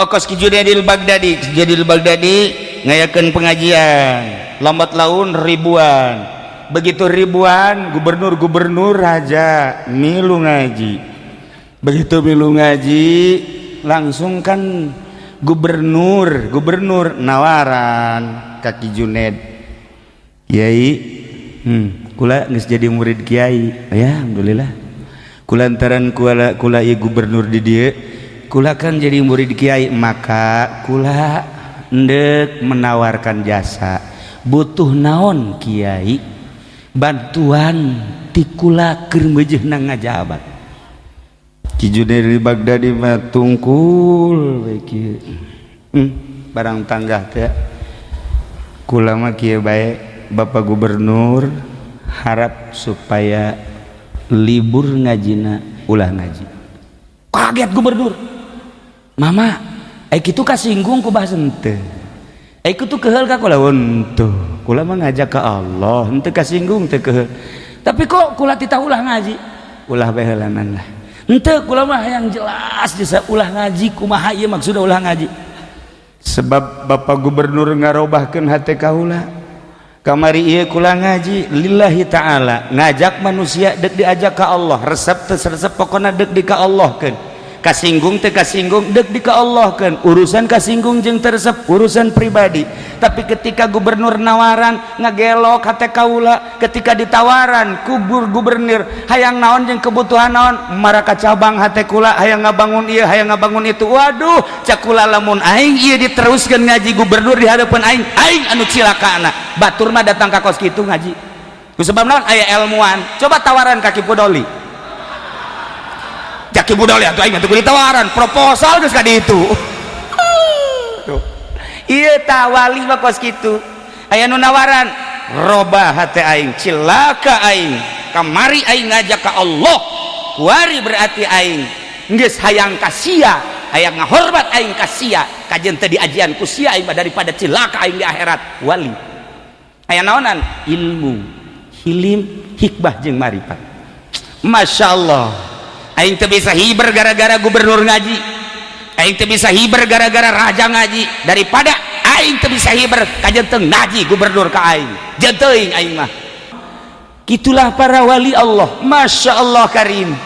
Kos Ki Junaidil Baghdadi, Junaidil Baghdadi ngayakeun pengajian, lambat laun ribuan. Begitu ribuan, gubernur-gubernur, raja milu ngaji. Begitu milu ngaji, langsung kan gubernur gubernur nawaran ka Ki Junaid, "Kiai, kula geus jadi murid Kiai ya, alhamdulillah. Kulantaran kula kula ieu gubernur di dieu, kula kan jadi murid Kiai, maka kula endek menawarkan jasa. Butuh naon Kiai bantuan ti kula keur meujeuhna ngajabat?" Ki Junaid Baghdadi mah tungkul we kieu. Barang tanggah teh, "Kula mah kieu bae, Bapak Gubernur, harap supaya libur ngajina, ulah ngaji." Kaget gubernur. "Mama, eh kitu kasinggung ku bahasa henteu? Eh kitu keheul ka kula?" "Henteu, kula mah ngajak ka Allah, henteu kasinggung, teu keheul. Tapi kok kula titah ulah ngaji?" "Ulah bae heulanan lah." "Henteu, kula mah yang jelas bisa ulah ngaji. Kumaha ieu maksudna ulah ngaji?" "Sebab Bapak Gubernur ngarobahkeun hate kaula. Kamari ieu kula ngaji lillahi ta'ala, ngajak manusia dek diajak ka Allah. Resep teu resep, pokona dek di ka Allah keun. Kasinggung teu kasinggung, dek di ka Allah keun. Urusan kasinggung jeung teu resep urusan pribadi. Tapi ketika gubernur nawaran, ngagelok hate kaula. Ketika ditawaran kubur gubernur hayang naon jeung kebutuhan naon, maraka cabang hate kula, hayang ngabangun ieu, hayang ngabangun itu. Waduh, cak kula, lamun aing ieu diteruskeun ngaji gubernur di hadapan aing, aing anu cilakana. Batur mah datang ka kos kitu ngaji ku sebab naon? Aya ilmuwan. Coba tawaran ka Ki Pudoli." Cak Ki Pudoli, "Atuh aing mah teu ditawaran, proposal geus ka ditu." Tuh. Ieu tah wali mah kos kitu. Aya nu nawaran, robah hate aing, cilaka aing. Kamari aing ngajak ka Allah, kuari berarti aing geus hayang ka sia, hayang ngahormat aing ka sia, kajen teu diajian ku sia aing mah daripada cilaka aing di akhirat. Wali aya naonan? Ilmu, hilim, hikmah jeung marifat. Masya Allah, aing teu bisa hiber gara-gara gubernur ngaji, aing teu bisa hiber gara-gara raja ngaji. Daripada aing teu bisa hiber, kajen teu ngaji gubernur ka aing, jeung teuing aing mah. Itulah para wali Allah, Masya Allah karim.